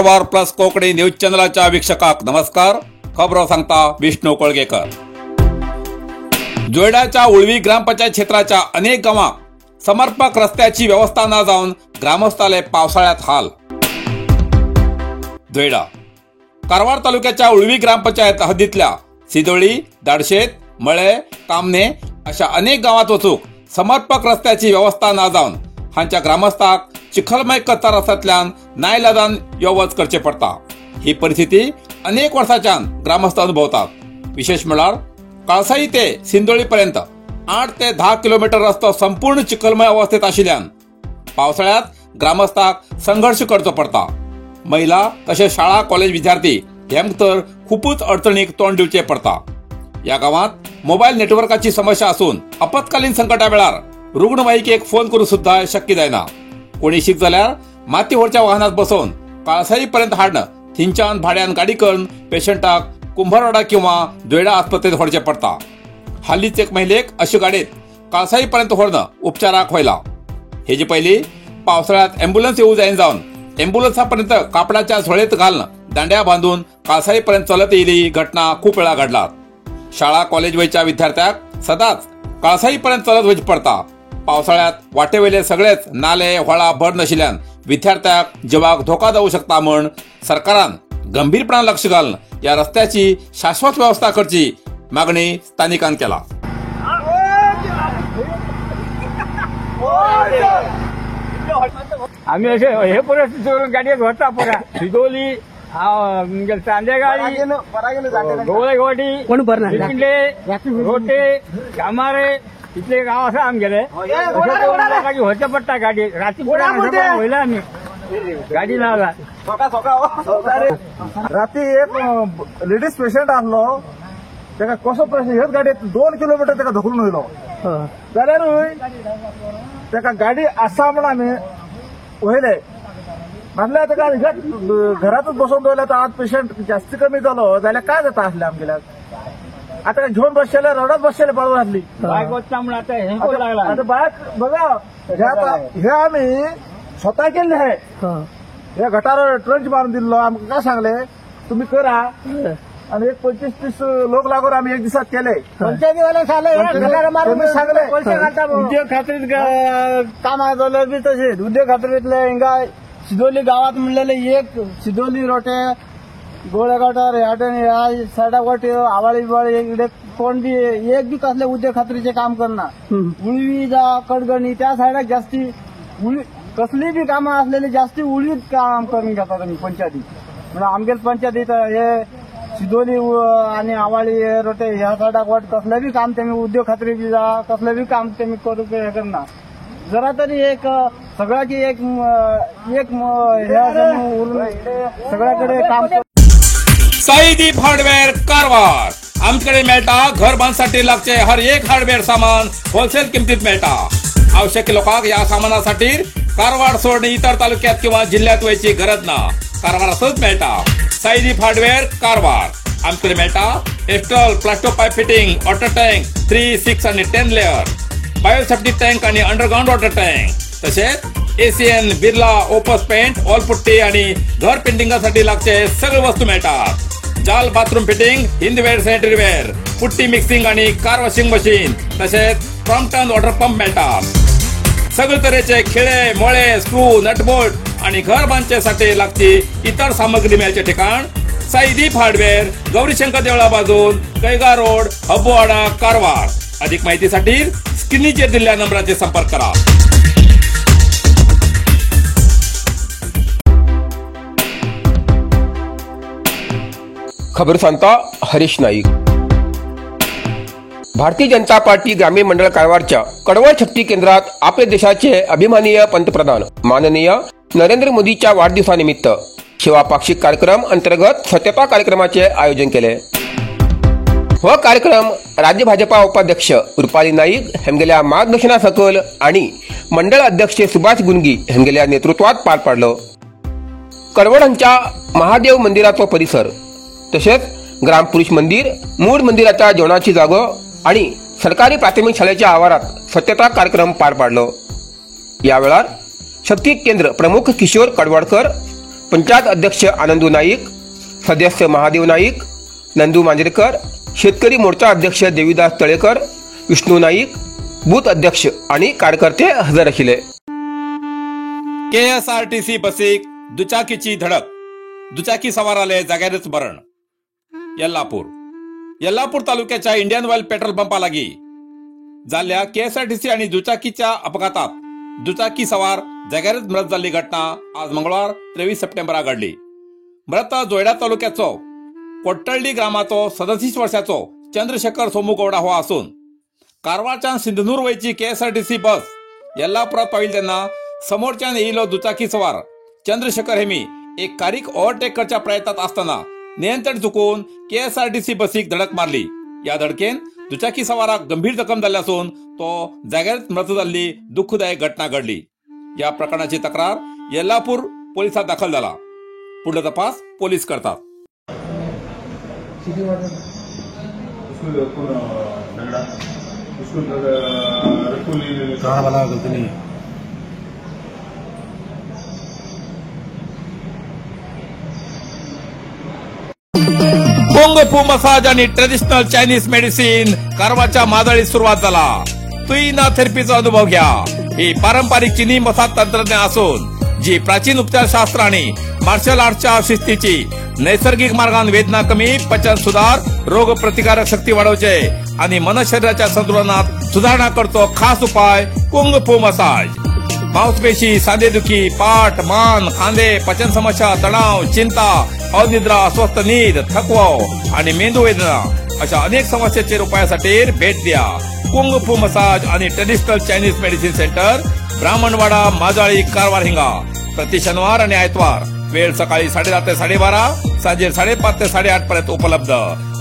Karwar plus Konkani news चॅनलाच्या वीक्षकाक नमस्कार. खबरो सांगता विष्णू कोळगेकर. जोयडाच्या उळवी ग्रामपंचायत क्षेत्राच्या अनेक गांवांक समर्पक रस्त्याची व्यवस्था ना जावन ग्रामस्थाले पावसाळ्यात हाल. जोयडा कारवार तालुक्याच्या उळवी ग्रामपंचायत हद्दीतल्या सिदोळी, दाडशेत, मळे, कामने अशा अनेक गांवात वचूक समर्पक रस्त्याची व्यवस्था ना जावन हांच्या ग्रामस्थाक चिखलमय कच्चा रस्त्यांतल्यान नाईलाजान यो वच करचे पडटा. ही परिस्थिती अनेक वर्सांच्यान ग्रामस्थ अनुभवतात. विशेष म्हळ्यार काळसाई ते सिंदोळी पर्यंत 8 ते 10 किलोमीटर रस्तो संपूर्ण चिखलमय अवस्थेत आशिल्ल्यान पावसाळ्यात ग्रामस्थाक संघर्ष करचो पडटा. महिला तशेंच शाळा कॉलेज विद्यार्थी हेंक तर खुपूच अडचणीक तोंड दिवचें पडटा. ह्या गांवांत मोबायल नेटवर्काची समस्या आसून आपत्कालीन संकटा वेळार रुग्णवाहिकेक फोन करूं सुद्दां शक्य जायना. कोणी शीक जाल्यार माती व्हरच्या वाहनात बसोवन काळसाई पर्यंत हाडन थंयच्यान भाड्यान गाडी करून पेशंटाक कुंभारवाडा किंवा जोयडा आस्पत्रेंत व्हरचें पडटा. हालींच एक महिलेक अशी गाडयेत काळसाई पर्यंत व्हरून उपचाराक व्हेला. हेजे पयलीं पावसाळ्यात एम्ब्युलन्स येवूं जायना जावन एम्ब्युलन्सा पर्यंत कापडाच्या झोळेत घालून दांड्या बांदून काळसाई पर्यंत चलत येयली घटना खूप वेळा घडलात. शाळा कॉलेज वयच्या विद्यार्थ्याक सदांच काळसाई पर्यंत चलत वचचें पडटा. पावसाळ्यात वाटेवेले सगळेच नाले व्हाळा भर नाशिल्ल्यान विद्यार्थ्याक जिवाक धोका जावू शकता म्हण सरकारान गंभीरपणान लक्ष घालून या रस्त्याची शाश्वत व्यवस्था करची मागणी स्थानिकान केला. आम्ही असे हे परिस्थिती करून गाडयेक व्हरता पुरा सिदोली, चांदेगाडी, गोळेवाडी, रोटे, कामारे इतले गांव आसा आमगेले. व्हरचें पडटा गाडी राती वयला आमी गाडी ना. राती एक लेडीज पेशंट आसलो, ताका कसो प्रश्न ह्याच गाडयेत 2 किलोमिटर ताका धकलून वयलो. जाल्यारूय ताका गाडी आसा म्हण आमी वयले म्हणल्यार ताका घरातच बसोवन दवरल्यार आज पेशंट जास्ती कमी जालो जाल्यार काय जाता आसलें आमगेल्याक. आता घेवन बसलेले रडत बसलेले पळोवन आसली. बायक वचना म्हण आतां हें करूंक लागला. आतां बायक बघा हे आमी स्वता केल्ले हे हे गटार ट्रंच मारून दिल्लो. आमकां काय सांगले तुमी करा आणि एक 25-30 लोक लागून आम्ही एक दिसात केले. पंचायतीवाले सांगले उद्योग खात्रीत काम जाल्यार बी तशेंच उद्योग खात्रीतले हिंगा सिदोली गांवात म्हणलेले एक सिदोली रोटे गोळेगाठार ह्या ह्या सायडा वाटे आवाळी बिवाळी इकडे कोण बी एक बी कसले उद्योग खात्रीचे काम करना. उळवी जा कडगणी त्या सायडाक जास्ती उळवी कसली बी कामां असलेली जास्ती उळवीत काम करून घेतात आमी पंचायती. म्हणून आमगेले पंचायतीत हे सिदोली आणि आवाळी रोटे ह्या सायडाक वाट कसले बी काम तेमी उद्योग खात्री बी जा कसले बी काम तेमी करूंक हे करना. जरा तरी एक सगळ्याची एक एक हे सगळ्याकडे काम. साईदीप हार्डवेअर कारवार. आमच्याकडे मेळटा घर बांधसाठी लागचे हर एक हार्डवेअर सामान होलसेल किमतीत मेळटा. आवश्यक लोकांक या सामानासाठी कारवार सोडून इतर तालुक्यात किंवा जिल्ह्यात वयची गरज ना. कारवारातच मेळटा साईदीप हार्डवेअर कारवार. आमच्याकडे मेळटा astral plaster pipe fitting, water tank 3, 6 आणि 10 लेअर, बायोसेफ्टी टँक आणि अंडरग्राऊंड वॉटर टँक, तसेच ACN, Birla, opus paint, wall putty आणि घर पेंटिंगासाठी लागचे सगळे वस्तू मिळतात. जाल bathroom fitting, Hindware sanitary ware, putty mixing आणि कार वॉशिंग मशीन, तसेच क्रॉम्प्टन वॉटर पंप मिळतात. सगळे तऱ्हेचे खिळे, मोळे, स्क्रू, नटबोल्ट आणि घर बांधण्यासाठी लागची इतर सामग्री मिळायचे ठिकाण साईदीप हार्डवेअर, गौरीशंकर देवळा बाजून, कैगा रोड, हब्बुवाडा, कारवार. अधिक माहितीसाठी स्क्रीनचे दिलेल्या नंबराचे संपर्क करा. खबर सांगता हरीश नाईक. भारतीय जनता पार्टी ग्रामीण मंडळ कारवारच्या कडवळ शक्ती केंद्रात आपल्या देशाचे अभिमानीय पंतप्रधान माननीय नरेंद्र मोदीच्या वाढदिवसानिमित्त सेवा पाक्षिक कार्यक्रम अंतर्गत स्वच्छता कार्यक्रमाचे आयोजन केले. हो कार्यक्रम राज्य भाजपा उपाध्यक्ष रुपाली नाईक हेमगेल्या मार्गदर्शना सकल आणि मंडळ अध्यक्ष सुभाष गुंगी हेमगेल्या नेतृत्वात पार पाडलो. कडवळ हांच्या महादेव मंदिराचो परिसर तसेच ग्रामपुरुष मंदिर, मूळ मंदिराच्या जेवणाची जागो आणि सरकारी प्राथमिक शाळेच्या आवारात स्वच्छता कार्यक्रम पार पाडलो. या वेळार शक्ती केंद्र प्रमुख किशोर कडवडकर, पंचायत अध्यक्ष आनंदू नाईक, सदस्य महादेव नाईक, नंदू मांजरेकर, शेतकरी मोर्चा अध्यक्ष देवीदास तळेकर, विष्णू नाईक, बूथ अध्यक्ष आणि कार्यकर्ते हजर आशिल्ले. केएसआरटीसी बसीक दुचाकीची धडक, दुचाकी सवाराले जाग्यारच मरण. यल्लापूर यल्लापूर तालुक्याच्या इंडियन ऑइल पेट्रोल पंपा लागी जाल्ल्या केएसआरटीसी आणि दुचाकीच्या अपघातात दुचाकी सवार जाग्यारच मृत जाल्ली घटना आज मंगळवार 23 सप्टेंबराक घडली. मृत जोयडा तालुक्याचो कोट्टळ्ळी ग्रामाचो 37 वर्षाचो चंद्रशेखर सोमू गौडा हो असून कारवारच्यान सिंधनूर वयची केएसआरटीसी बस यल्लापुरात पाविल्ली तेन्ना समोरच्यान येयिल्लो दुचाकी सवार चंद्रशेखर हेमी एक कारीक ओव्हरटेक करच्या प्रयत्नात असताना नियंत्रण चुकून केएसआरटीसी बसीक धडक मारली. या धडकेन दुचाकी सवाराक गंभीर जखम जाल्ली असून तो जाग्यारच मृत जाल्ली दुःखदायक घटना घडली. या प्रकरणाची तक्रार यल्लापूर पोलिसात दाखल झाला. पुढला तपास पोलीस करतात. कुंग फू मसाज आणि ट्रेडिशनल चायनीज मेडिसिन कारवारच्या माजळीत सुरुवात झाला. तुईना थेरपीचा अनुभव घ्या. ही पारंपरिक चिनी मसाज तंत्रज्ञान असून जी प्राचीन उपचारशास्त्र आणि मार्शल आर्टच्या शिस्तीची नैसर्गिक मार्गान वेदना कमी, पचन सुधार, रोग प्रतिकारक शक्ती वाढवचे आणि मन शरीराच्या संतुलनात सुधारणा करतो खास उपाय कुंग फू मसाज. मांसपेशी, सांधेदुखी, पाठ, मान, खांदे, पचन समस्या, तणाव, चिंता, अनिद्रा, अस्वस्थ नीद, थकवा आणि मेंदू वेदना अशा अनेक समस्यांचे उपायासाठी भेट द्या. कुंग फू मसाज आणि traditional Chinese medicine centre, Brahmanwada, Majali, Karwar हिंगा. प्रति शनिवार आणि आयतवार वेळ सकाळी 10:30 ते 12:30, सांजे 5:30 ते 8:30 पर्यंत उपलब्ध.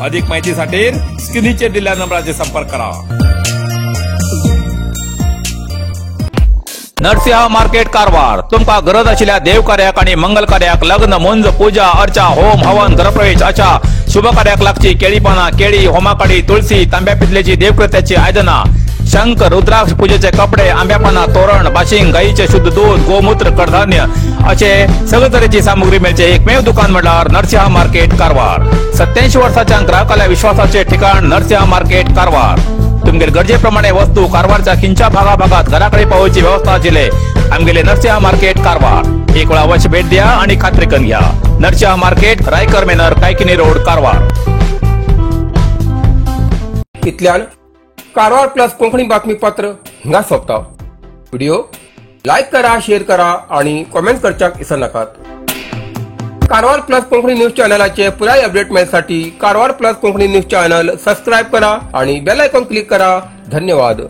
अधिक माहितीसाठी स्क्रीनचे दिलेल्या नंबराचे संपर्क करा. नरसिंह मार्केट कारवार तुमका गरज आशिल्ल्या देवकार्याक आणि मंगल कार्याक, लग्न, मुंज, पूजा अर्चा, होम हवन, गृहप्रवेश अशा शुभ कार्याक लागची केळीपाना, केळी, होमाकाडी, तुळसी, तांब्या पितलेची देवकृत्याची आयदना, शंख, रुद्राक्ष, पूजेचे कपडे, आंब्यापाना, तोरण, बाशिंग, गाईचे शुद्ध दूध, गोमूत्र, कडधान्य असे सगळे तरेची सामुग्री मेळचे एकमेव दुकान म्हटल्यार नरसिंह मार्केट कारवार. 87 वर्षाच्या ग्राहकाला विश्वासाचे ठिकाण नरसिंह मार्केट कारवार. तुमगेले गरजेप्रमाणे वस्तू कारवारच्या किंच्या भागाभागात घराकडे पावोवची व्यवस्था आशिल्ले आमगेले नरसिंह मार्केट कारवार. एक वेळा अवश्य भेट द्या आणि खात्री करून घ्या. Narasimha market, Raikar manor, Kaikini road, Karwar. इतल्यान कारवार प्लस कोंकणी बातमीपत्र हिंगा सोंपता. व्हिडिओ लायक करा, शेअर करा आणि कॉमेंट करच्याक विसरनाकात. कारवार प्लस कोंकणी न्यूज चॅनलाचे पुराय update मेळसाठी Karwar plus Konkani news channel subscribe करा आणि बेल आयकॉन क्लिक करा. धन्यवाद.